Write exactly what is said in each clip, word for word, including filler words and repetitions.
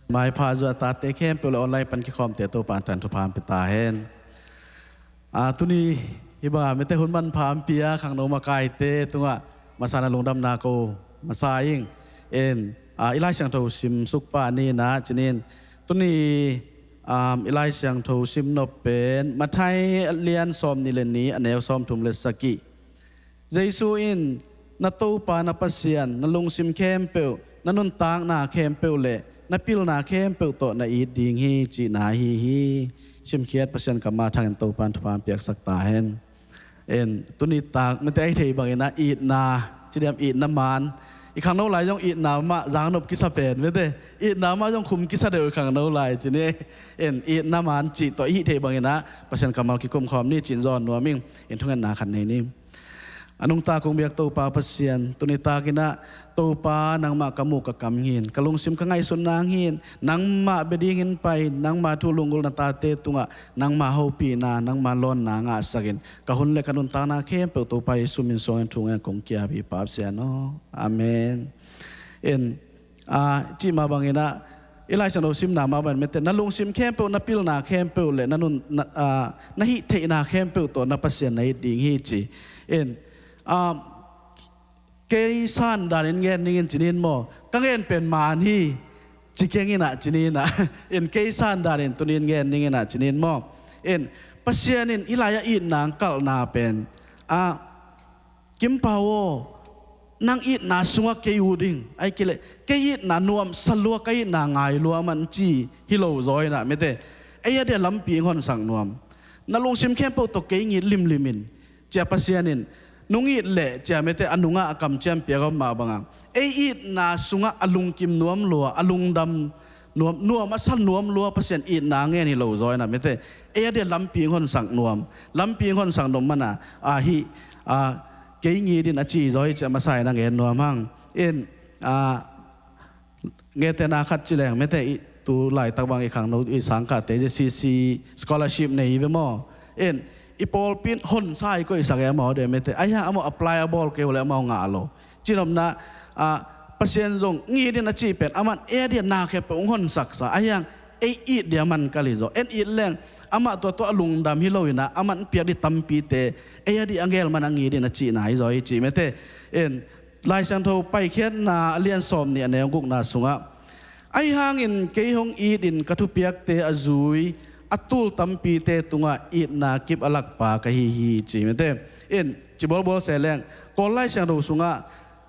Maipha zua tate khempeuh le online pan kikhawmte Topa in thupha hong pia ta hen. A, tuni hih banga mite hun manpha hong pia khangno makaite tungah masa-in lungdamna ko masa ing. En, a, i Lai Siangtho sim suk pah ni in ah, ci-in tuni, um, i Lai Siangtho sim nop pen Matthai a lian sawmnih le nih, a neu sawmthum le sagih. Jesu in, "Na Topa na Pasian na lungsim khempeuh, na nuntakna khempeuh le na pilna khempeuh tawh na it ding hi," cihna ahi hi. Simkhiat Pasian kammal thangin Topa in thupha hong piaksak ta hen. En, tuni tak mite a hih theih bangin ah itna, ci diam, itna maan. I khangno lai zong itna mah zangnop kisa pen mite. Itna mah zong khum kisa deuh i khangno lai ci ni. En, itna maan cih tawh i hih theih bangin ah Pasian kammal kikum khawm ni ci-in zawn nuam ing. En, thungetna khat nei ni. A nungta kong biak Topa Pasian, tuni takin ah Topa nangmah ka muk ka kam hi-in, ka lungsim ka ngaihsutna hi-in, nangmah bia dingin pai, nangmah thu lunggulh na tate tungah nangmah hopihna, nangmah lawnna ngahsakin, ka hun le ka nuntakna khempeuh Topa Jesu min suangin thu ngen kong ki-ap hi, Pa Pasian aw. Amen. En, a, cih mah bangin ah, i Lai Siangtho simna mah bangin mite, na lungsim khempeuh, na pilna khempeuh le na nun, na, a, na hih theihna khempeuh tawh na Pasian na it ding hi ci. En, a, kei san danin ngen ning in ci-in maw, ka ngen pen maan hi, ci keng in ah ci-in ah. En, kei san danin tuni-in ngen ning in ah ci-in maw. En, Pasian in hih lai-ah itna hong kalhna pen, a, Kim Pau aw, nang itna sungah kei ut ing, ahih kei leh kei itna nuamsa lua, ka itna ngai lua, aman ci hi lo zaw in ah mite, ei a dia lampi hong honsak nuam. Na lungsim khempeuh tawh kei hong it limlim in, ci-a Pasian in, nung it leh, ci-a mite, a nungah a kamciam piak om mah bangah, ei itna sungah a lungkim nuam lua, a lungdam nuam, nuam a sa nuam lua Pasian itna ngen hi lo zaw in ah mite, ei a dia lampi hong honsak nuam. Lampi hong honsak nuam man ah, a, hih, a, kei hong it in a ci zaw hi ci-a masa-in a ngen nuam hang. En, a, ngetena khat ci leng mite, i tu laitak bang i khangno i sangkahte J C C scholarship nei hi ve maw. En, i pawlpi in honsa hi koihsak e, amau dia mite. Ahih hang amau apply a bawl kei uh leh amau ngah lo. Cinopna, a, Pasian zong hong it in a cih pen, aman ei a dia na khempeuh hong honsaksa, ahih hang ei it dia man kal hi zaw. En, it leng amah tua tawh a lungdam hi lo in ah, aman piak ding tampite ei a dia a gel man a hong it in a cihna hi zaw hi ci mite. En, Lai Siangtho Paikhiatna a lian sawmnih, a neu gukna sungah, "Ahih hangin kei hong it in ka thupiakte a zui a tul tampite tungah itna kip a lakpa ka hi hi," ci mite. En, ci bawlbawl se leng, Kawl Lai Siangtho sungah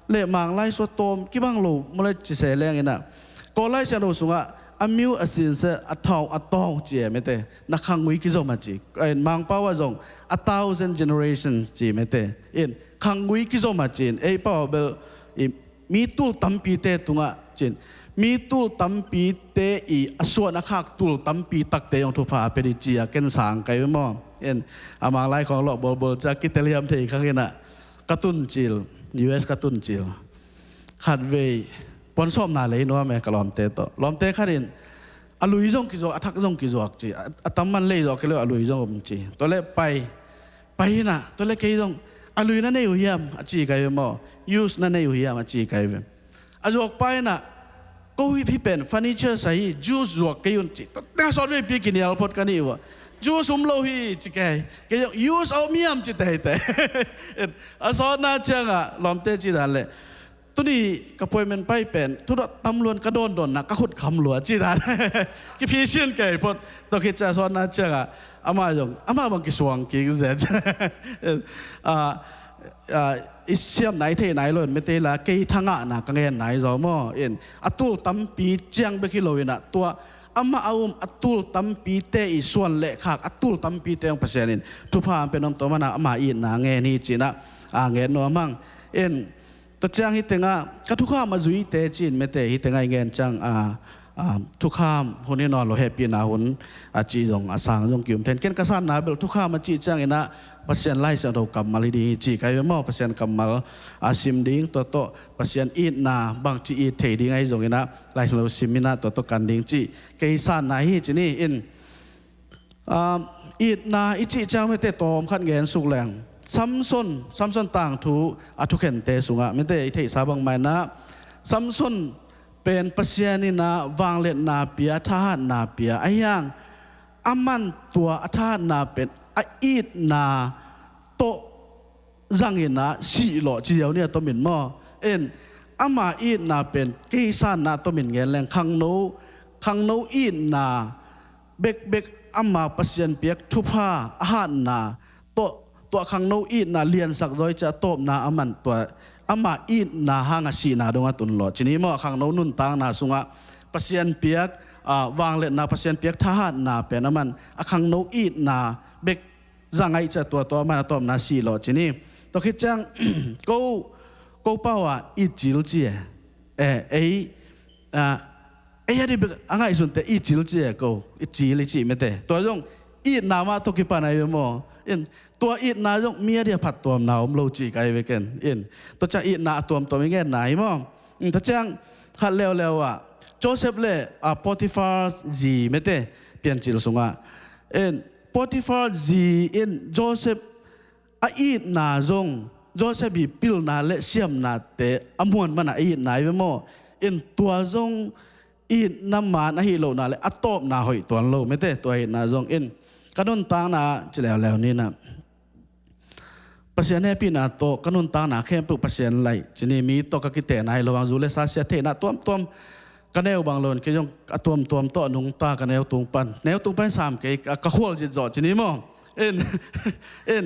le Mang Lai Siangtho tawm kibang lo maw le ci se leng in ah, Kawl Lai Siangtho sungah, "A myo a sin se a thau a tawng," ci e mite, na khanggui kizom a ci. En, Mangpau ah zong, "A thousand generations," ci mite. En, khanggui kizom a ci-in, ei pau bel, i, mi tul tampite tungah ci-in, mi tul tampite i a suan a khak tul tampi takte zong thupha a pia ding ci-a ken sang ka hi ve maw. En, a Mang Lai khawng lawh bawlbawl ci-a kitel hiam thei khang in ah, ka tun cil, U S ka tun cil, khatvei puansawmna lei nuam e ka lawmte tawh. Lawmte khat in, "A lui zong kizuak, a thak zong kizuak," ci. "A, a tam man lei zawh kei lo, a lui zong om," ci. Tua leh pai, pai in ah, tua leh kei zong, "A lui na nei uh hiam?" a ci ka hi ve maw. "Used na nei uh hiam?" a ci ka hi ve. A zuak pa in ah, "Ko hih pen furniture sa hi, used zuak kei un," ci. Tua teng a sawtveipi kinial phot ka hi uh a, "Used om lo hi," ci ka hi. Kei zong, "Used a om hiam?" ci teitei. A sawtna ciangah lawmte cih dan leh, "Tuni ka appointment pai pen thudot tam luan ka dawndawnna ka khut kham lua," ci dan. Kiphisian kei phot. Tua khit ciang a sawtna ciangah amah zong, amah bang kisuang kik zia. A, a, i siamna i theih nai lo in mite la, kei thangahna ka ngen nai zaw maw. En, a tul tampi ciang bek hi lo in ah, tua amah a um a tul tampite i suan le khak a tul tampite hong Pasian in thupha hong pia nuam, tua man ah ama itna ngen hi ci-in ah, a, ngen nuam hang. En, tua ciang hih tengah ka thukham a zuite ci-in mite, hih tengah i ngen ciang, a, a, thukham hun hi nawn lo, hehpihna hun a cih zong, a sang zong ki-um thei-in, ken ka sanna bel thukham a cih ciangin ah Pasian Lai Siangtho kammal hi ding hi ci ka hi ve maw. Pasian kammal a sim ding, tua tawh Pasian itna bangci it thei ding ahi zongin ah Lai Siangtho sim in ah tua tawh kan ding cih kei sanna hi ci ni. In, a, itna i cih ciang mite tawm khat ngen suk leng, Samson, Samson tangthu a thukhente sungah mite i theihsa bangmah in ah, Samson pen Pasian in ah vangliatna pia, thahatna pia. Ahi hang aman tua a thahatna pen a itna tawh zangin ah sih lawh ci ziau ni a tomin maw. In ama itna pen kei sanna a tomin ngen leng khangno, khangno itna bekbek ama Pasian piak thupha a hatna tawh, tua khangno itna liansak zaw i cih a tawpna aman tua ama itna hanga sihna dong a tun lawh ci ni maw. Khangno nuntakna sungah Pasian piak, ah, vangliatna, Pasian piak thahatna pen aman a khangno itna bek zang a i cih a tua, tua aman a tawpna sih lawh ci ni. Tua khit ciang ko, ko pau ah i cil ci e. Eh, ei, ah, ei a di bek a ngaihsunte i cil ci e ko, i cil i cih mete. Tua zong itna mah tawh kipan ahi ve maw. In, tua itna zong mi a dia phattuamna om lo ci ka hi ve ken. In, tua ciang itna a tuamtuam i ngenna hi maw. In, tua ciang khat leuleu ah Joseph le, ah, Potiphar zi mete Piancil sungah. In, Potiphar zi in Joseph a itna zong, Joseph i pilna le siamnate a muan mana a itna hi ve maw. In, tua zong itna man ahi lohna le a tawpna hoih tuan lo mete, tua itna zong. In, ka nuntakna ci leuleu ni na. Pasian hehpihna tawh ka nuntakna khempeuh Pasian laih ci ni. Mi tawh ka kitehna hi lo hang, zu le sa sia theihna tuamtuam ka neu bang lo in, kei zong a tuamtuam tawh nungta ka neu tung pan, neu tung pan sam kei, ka, ka khual zit zawh ci ni maw. In, in,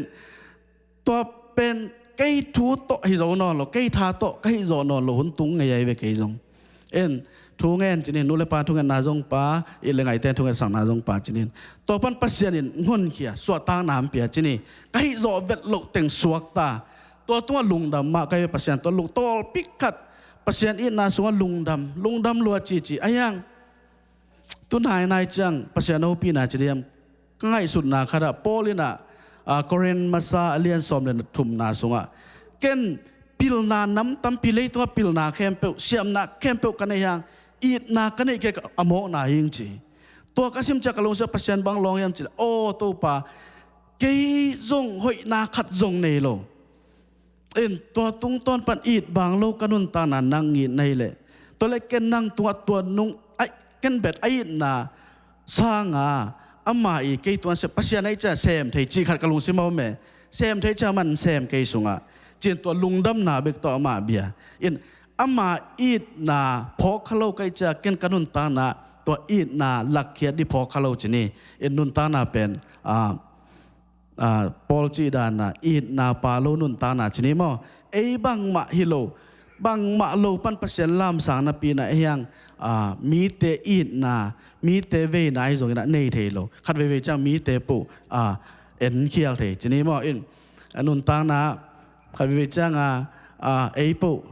tua pen kei thu tawh hi zo nawn lo, kei tha tawh ka hih zawh nawn lo hun tung ngei ahi ve kei zong. In, thu ngen ci ni, nu le pa thungetna zong pa, it le ngaihte thungetsakna zong pa ci ni. Tua pan Pasian in ngonkhia, suahtakna hong pia ci ni. Ka hih zawh vet loh teng suakta. Tua tungah lungdam mah ka hi ve, Pasian tua lungtawl pik khat. Pasian itna sungah lungdam, lungdam lua cici. Ahi hang tu nainai ciang Pasian a hopihna ci diam, ka ngaihsutna khat ah Paul in ah, ah, Korin masa a lian sawm le thumna sungah, ken pilna nam tampi, leitungah pilna khempeuh, siamna khempeuh ka nei hang, itna ka neih kei a mawkna hi ing ci. Tua ka sim ciah ka lungsim ah Pasian bang lawng hiam ci leh, aw Topa, kei zong hoihna khat zong nei lo. In, tua tungtawn pan it bang lo ka nuntakna nang it na hi leh, tua leh ken nang tungah tua nung, ai, ken bet a itna sanga ama i kei tungah sem, Pasian a i ciah sem thei cih khat ka lungsim a om e. Sem thei ciah man sem kei sungah. Cin tua lungdamna bek tawh ama bia. In, ama itna phawk kha lo ka i ciah ken ka nuntakna tua itna lakkhiat di phawk kha lo ci ni. In, nuntakna pen, ah, ah, Paul cih dan a itna pa lo nuntakna ci ni maw. Ei bangmah hi lo, bangmah lo pan Pasian lamsang napi in ah hiang, ah, mite itna, mite veina hi zongin ah nei thei lo. Khat veivei ciang mite poh, ah, enkhial thei ci ni maw. In, ah, nuntakna khat veivei ciang a, ah, ei poh,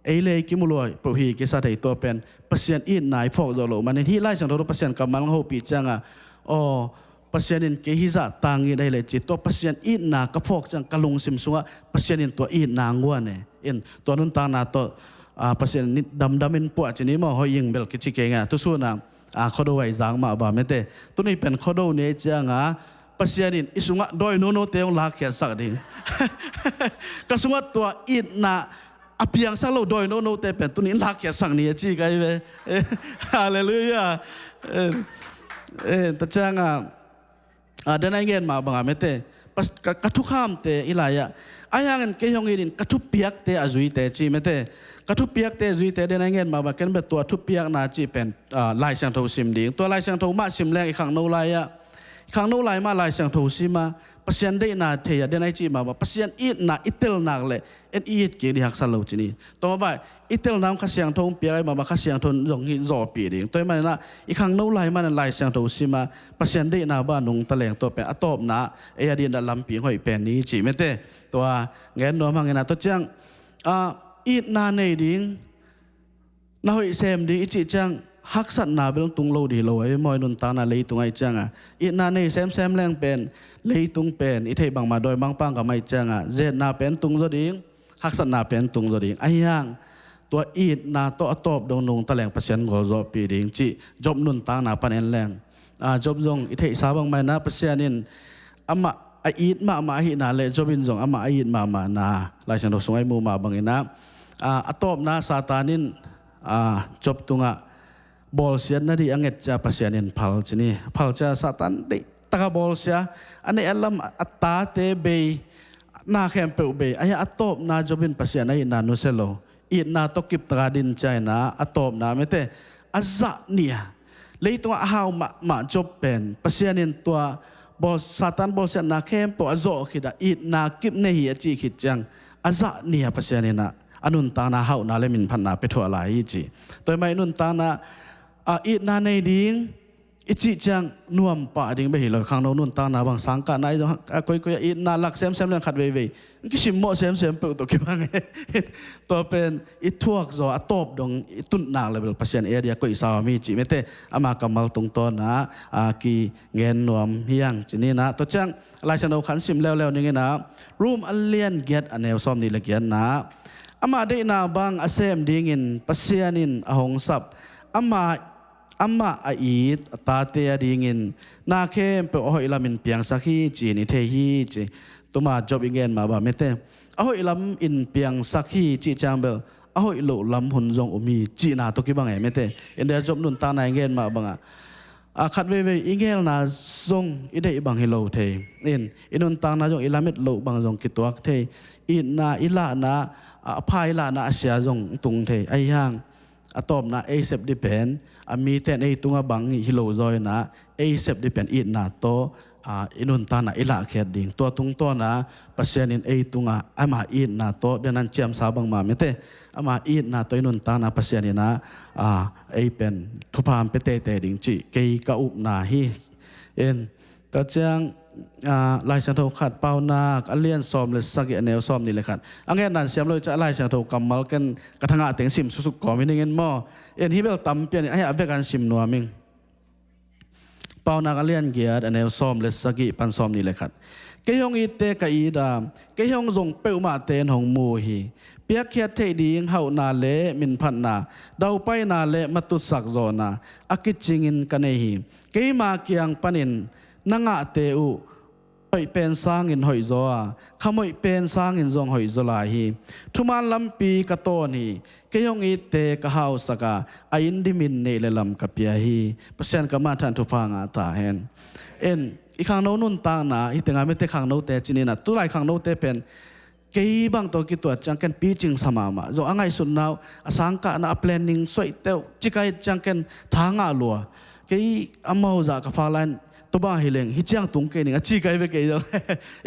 ei le ei kimu lua poh hi kisa thei, tua pen Pasian itna i phawk zawh loh manin hih Lai Siangtho tawh Pasian kammal hong hopih ciang a, aw, Pasian in kei hih zah tang it ahi leh ci, tua Pasian itna ka phawk ciang ka lungsim sungah Pasian in tua itna nguan e. In, tua nuntakna tawh, ah, Pasian in damdam in puah ci ni maw, hoih ing bel kici kei nga. Tusun a, ah, Khuado a i zak mah ba mete. Tuni pen Khuado ni ciang a Pasian in i sungah dawi nonote hong lakkhiatsak ding. Ka sungah tua itna a piangsak lo dawi nonote pen tuni in lakkhiatsak ni a ci ka hi ve. Halleluiah. Eh, eh, ta ciang a, ah, den a i ngen mah bang a mete. Pas, ka, ka thukhamte i lai ah. Ahi hangin kei hong it in ka thupiakte a zuite ci mete. Ka thupiakte a zuite den a i ngen mah bang ken bel tua thupiakna ci pen, ah, Lai Siangtho sim ding. Tua Lai Siangtho mah sim leng i khangno lai ah. I khangno lai mah Lai Siangtho sim a. Pasian deihna thei a den a i cih mah bang. Pasian itna i tel nak leh en i it kik di haksa lo ci ni. Tua mah bang i telna hong Kha Siangtho hong piak ahi mah bang Kha Siangtho zong hi zawhpih ding. Tua ahih manin ah i khangno lai manin Lai Siangtho sim a Pasian deihna bang nungta leng tua pen a tawpna ei a dingin ah lampi hong hoih pen ni cih mete. Tua ngen nuam hangin ah tua ciang, ah, itna nei ding, na hoih sem ding i cih ciang haksatna bel tung lo dih lo ahi maw. I nuntakna leitung ahih ciang a itna nei semsem leng pen leitung pen i theih bangmah dawimangpa gam ahih ciang a zetna pen tung zaw ding, haksatna pen tung zaw ding. Ahi hang tua itna tawh a tawp dong nungta leng Pasian gualzawhpih ding cih Job nuntakna pan en leng, ah, Job zong i theihsa bangmah in ah Pasian in amah a it mahmah ahihna le Job in zong amah a it mahmahna Lai Siangtho sungah i muh mah bangin ah, ah, a tawpna Satan in, ah, Job tungah bawlsiatna ding a nget cia Pasian in phal ci ni. Phal cia Satan deih taka bawlsia, a neih a lam a tate bei, na khempeuh bei. Ahi a tawpna Job in Pasian a itna nusia lo, itna tawh kiptaka din cia in a tawpna mete a zah nih a, leitungah a hau mahmah Job pen Pasian in tua bawl, Satan bawlsiatna khempeuh a zawh khit a itna kip nei hi a cih khit ciang a zah nih a Pasian in a, a nuntakna hauhna le minphatna pia thuah lai hi ci. Tua hi mah i nuntakna, a, itna nei ding i cih ciang nuam pah ding bek hi lo. Khangno nuntakna bang sangkahna i zong a koikoi a itna lak semsem leng khat veivei kisimmawh semsem peuh tawh kibang e. Tua pen i thuak zaw a tawp dong i tunnak le bel Pasian e a dia koihsa om hi cih mete ama kammal tungtawn a, a, kingen nuam hi hang ci ni in a. Tua ciang Lai Siangtho khat sim leuleu ning in a, Rom a lian giat a neu sawm nih le giatna, amah deihna bang a sem dingin Pasian in a hong sap, amah, amah a it a tate a dingin na khempeuh a hoih lamin piangsak hi ci-in i thei hi ci. Tuma Job i ngen mah bang mete a hoih lamin piangsak hi cih ciang bel a hoih loh lam hun zong um hi cihna tawh kibang e mete. In dia Job nuntakna i ngen mah bangah, a, khat veivei i ngelna zong i deih bang hi lo thei. In, i nuntakna zong i lamet loh bang zong kituak thei. Itna i lahna, a, a pha i lahna a sia zong tung thei. Ahi hang a tawpna ei sep ding pen a mite in ei tungah bang hi lo zaw in a, ei sep ding pen itna tawh, a, i nuntakna i lahkhiat ding. Tua tungtawn a Pasian in ei tungah ama itna tawh, den an ciamsa bangmah mete, ama itna tawh i nuntakna Pasian in a, a, ei pen thupha hong pia teitei ding cih kei ka upna hi. In, tua ciang, a, Lai Siangtho khat Paunak a lian sawm le sagih a neu sawm nih le khat. A ngetna in siam lo i cih a Lai Siangtho kammal ken ka thangah teng sim suksuk kawm hi ning in maw. In, hi bel tampi a ni, ahi a vek an sim nuam ing. Paunak a lian giat a neu sawm le sagih pan sawm nih le khat. Kei hong itte ka it a, kei hong zong peuhmahte in hong mu hi. Piakkhiat theih ding hauhna le minphatna, daupaina le matutsak zawhna a kicingin ka nei hi. Keima kiang panin na ngahte uh hoih pen sangin hoihzaw a, khamoih pen sangin zong hoihzaw lai hi. Thuman lampi ka tawn hi. Kei hong itte ka hausak a, a inn dimin neih le lam ka pia hi. Pasian kammal tha'n thupha ngah ta hen. In, i khangno nuntakna hi tengah mete khangnote ci ni in a, tulai khangnote pen kei bang tawh kituat ciang ken picing sa mahmah. Zong a ngaihsutna uh, a sangkahna, a planning suaihte uh, ci ka hih ciang ken tha ngah lua. Kei amau zah ka phak lai in, tua bang hi leng hi ciang tung kei ning a ci ka hi ve kei zong.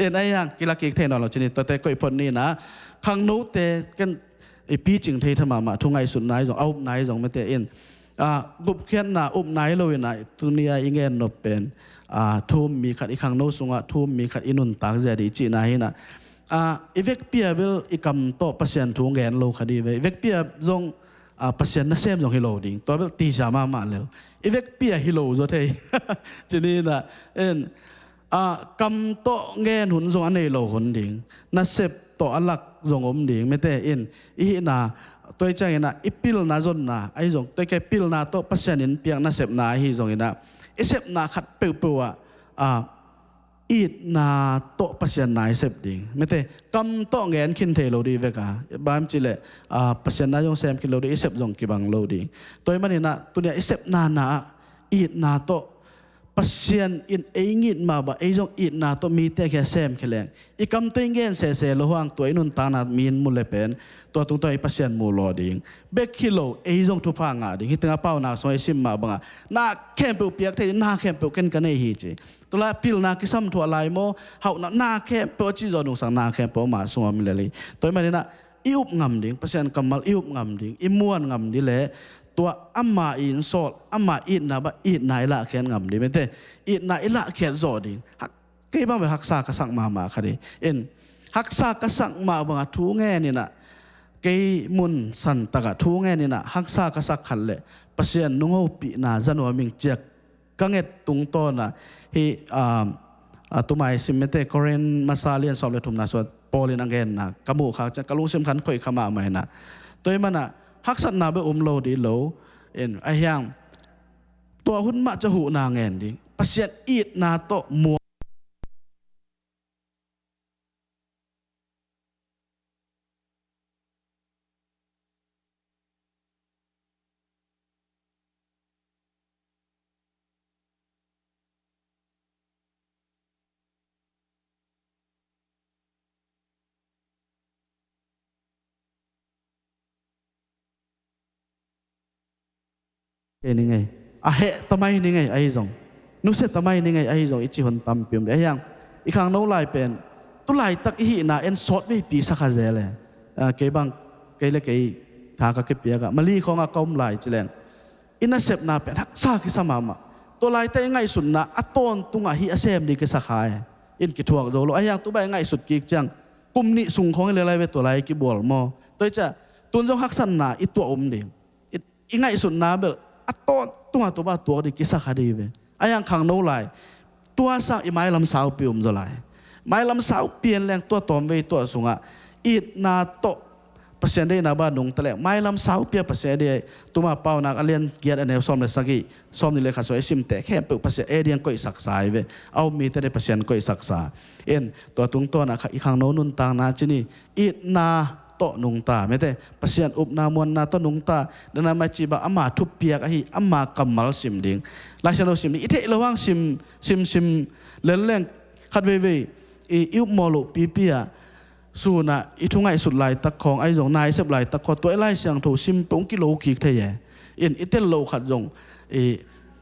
In, ahi hang kila kik thei nawn lo ci ni, tuate koih phot ni in a. Khangnote ken i picing thei tha mahmah, thu ngaihsutna hi zong, a upna hi zong mete in, a, gupkhiatna upna hi lo in a, tuni a i gen nop pen, a, thu um mi khat, i khangno sungah thu um mi khat i nuntak zia ding cihna hi in a. A, i vekpi a bel i kam tawh Pasian thu gen lo kha ding ve. I vekpi a zong, a, Pasian nasem zong hi lo ding. Tua bel tisa mahmah lel. I vekpi a hi lo zaw thei. Ci ni in a, in, a, kam tawh gen hun zong a nei lo hun ding. Nasep tawh a lak zong om ding. Mete in, i hihna, tua hi ciangin a, i pilna zonna ahi zong, tua hi kei pilna tawh Pasian in piak nasepna ahi zongin a, i sepna khat peuhpeuh ah, a, itna tawh Pasian na i sep ding. Mete, kam tawh gen khin thei lo ding vek a. Bang hiam cih leh, a, Pasian na zong sem khin lo ding, i sep zong kibang lo ding. Tua hi manin a, tuni a i sepna na ah itna tawh Pasian in ei it mah bang, ei zong itna tawh mite kiang sem khin leng, i kam tawh i gen sese lo hang tua i nuntakna mi in mu le pen, tua tungtawn i Pasian mu lo ding. Bek hi lo, ei zong thupha ngah ding. Hi tengah Paunak sungah i sim mah bangah, na khempeuh piak thei ding, na khempeuh ken ka nei hi ci. Tulai pilna kisam thuah lai maw, hauhna, na khempeuh a cih zawh nungsang na khempeuh amah sungah om lel hi. Tua hi manin a, i up ngam ding, Pasian kammal i up ngam ding, i muan ngam ding leh, tua ama in sawl, ama itna bang, itna i lahkhiat ngam ding. Mete, itna i lahkhiat zawh ding. Hak, kei bang bel haksa ka sak mahmah kha ding. In, haksa ka sak mah bangah thu gen in a, kei mun santak ah thu gen in a, haksa ka sak khat leh, Pasian nung hopihna za nuam ing ci a ka nget tungtawn a, hih, um, a, tuma i sim mete Korin masa lian sawm le thumna sungah Paul in a genna ka muh khak ciang ka lungsim khan khoih kha mahmah in a. Tua hi manin a, haksatna bek um lo ding lo. In, ahi hang tua hun mah ciang huhna gen ding. Pasian itna tawh muang. Kei ni ngei. A heh tamai ni ngei ahi zong. Nusia tamai ni ngei ahi zong i ci hun tampi om dih. Ahi hang i khangno lai pen tu laitak i hihna en sawt veipi sakha zel e. Ah, kei bang, kei le kei tha ka kipiak ah Mali khawng ah ka om lai ci leng i nasepna pen haksa kisa mahmah. Tua laitak i ngaihsutna a tawntungah hih a sem dih kisakha e. In kithuak zo lo. Ahi hang tu bang i ngaihsut kik ciang kum nih sung khawng i le lai ve tua lai i kibual maw. Tua hi ciah tun zong haksatna i tuah um ding. I, i ngaihsutna bel a tawntungah tua bang tuak dih kisakha dih ve. Ahi hang khangno lai tua sang i mailam saupi um zaw lai. Mailam saupi en leng tua tawmvei tua sungah itna tawh Pasian deihna bang nungta leng mailam saupi a Pasian deih. Tuma Paunak a lian giat a neu sawm le sagih, sawm nih le khat sung i simte khempeuh Pasian ei ding koihsaksa hi ve. A um mite dih Pasian koihsaksa. In tua tungtawnah kha i khangno nuntakna ci ni. Itna tawh nungta, mete, Pasian upna muanna tawh nungta. Dana mai ci bang ama thupiak ahi, ama kammal sim ding. Laisiangtho sim ding i theih lo hang sim sim sim lel leng khat veivei i, i upmawh loh pipi ah sunah i thu ngaihsut laitak khawng ahi zong na i sep laitak khawng tua i Laisiangtho sim peuh hong kilo kik thei e. In i tel loh khat zong i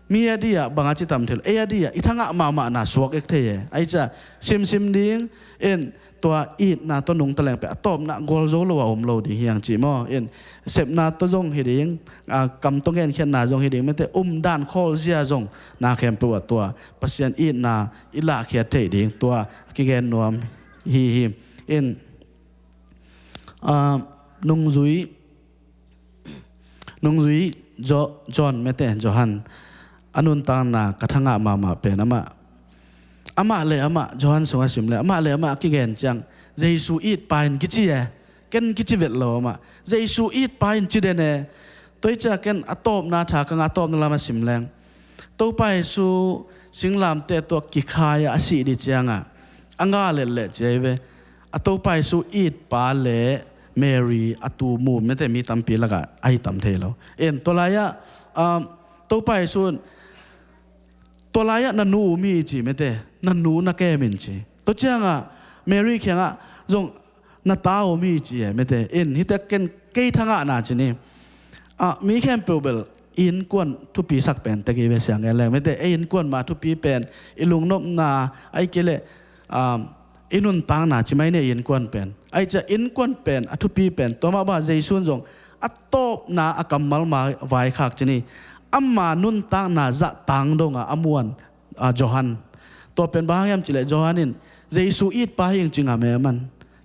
mi a dih ah bang a ci tam thei lo, ei a dih ah i thangah mahmahna suak ek thei e. Ahi ciah simsim ding in tua itna tawh nungta leng pen a tawpna gualzo lo a om lo ding hi hang ci maw. In sepna tawh zong hi ding, a, kam tawh genkhiatna zong hi ding, mete, umdan khawlzia zong na khempeuh ah tua Pasian itna i lahkhiat theih ding tua a kigen nuam hi hi. In, a, nungzui nungzui Jo-, John, mete, Johan a nuntakna ka thangah mahmah pen amah, amah le amah Johan sungah sim le amah le amah a kigen ciang Jesu itpa in kici e. Ken kici vet lo amah, Jesu itpa in ci den e. Tua hi ciah ken a tawpna tha ka ngah, a tawpna lam a sim leng Topa Jesu singlamteh tawh kikhai ah a sih dih ciangah a ngah letleh ci ahi ve. A Topa Jesu itpa le Mary a tu mu, mete, mi tampi lakah ahi tam thei lo. In tua lai-ah, um, Topa Jesu in tua lai-ah na nu um hi ci, mete, na nu na kem in ci. Tua ciangah Mary kiangah zong na ta um hi ci e, mete. In hite ken kei thangahna ci ni. Ah, mi khempeuh bel i innkuan thupi sak pen tek hi ve, siang en leng, mete, ei innkuan mah thupi pen i lungnopna ahi kei leh, um, i nuntakna ci mai ni, i innkuan pen. Ahi ciah innkuan pen a thupi pen tua mah bang Jesu in zong a tawpna a kammal ma vaikhak ci ni. Ama nuntakna zahtang dongah a muan, a, Johan. Tua pen bang hang hiam ci leh Johan in Jesu itpa hi ing ci ngam e aman.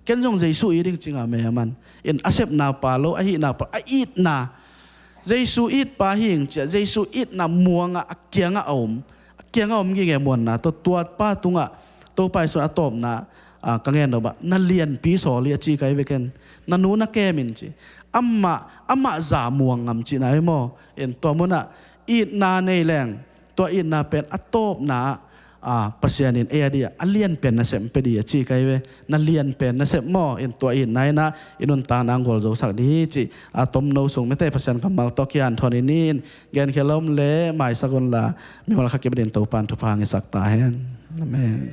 Ken zong Jesu it ing ci ngam e aman. In a sepna pa lo, a hihna pa, a itna. Jesu itpa hi ing ciah Jesu itna muangah a kiangah a om, a kiangah a om gige muanna tua, tua pa tungah Topa Jesu in a tawpna, a, ka ngen lo bah, na lianpi sawl hi a ci ka hi ve ken. Na nu na kem in ci. Amah, amah za muang ngam cihna hi maw. In tua munah itna nei leng tua itna pen a tawpna ah, a, Pasian in ei a dih ah a lian pen nasep pia dih a ci ka hi ve. Na lian pen nasep maw. In tua itna in ah i nuntakna hong gualzosak dih hi cih, a, tomno sung, mete, Pasian kammal tawh kian thawn in, in genkhia lom le maisak unla mimal kha kibatin Topa in thupha hong hisak ta hen. Amen.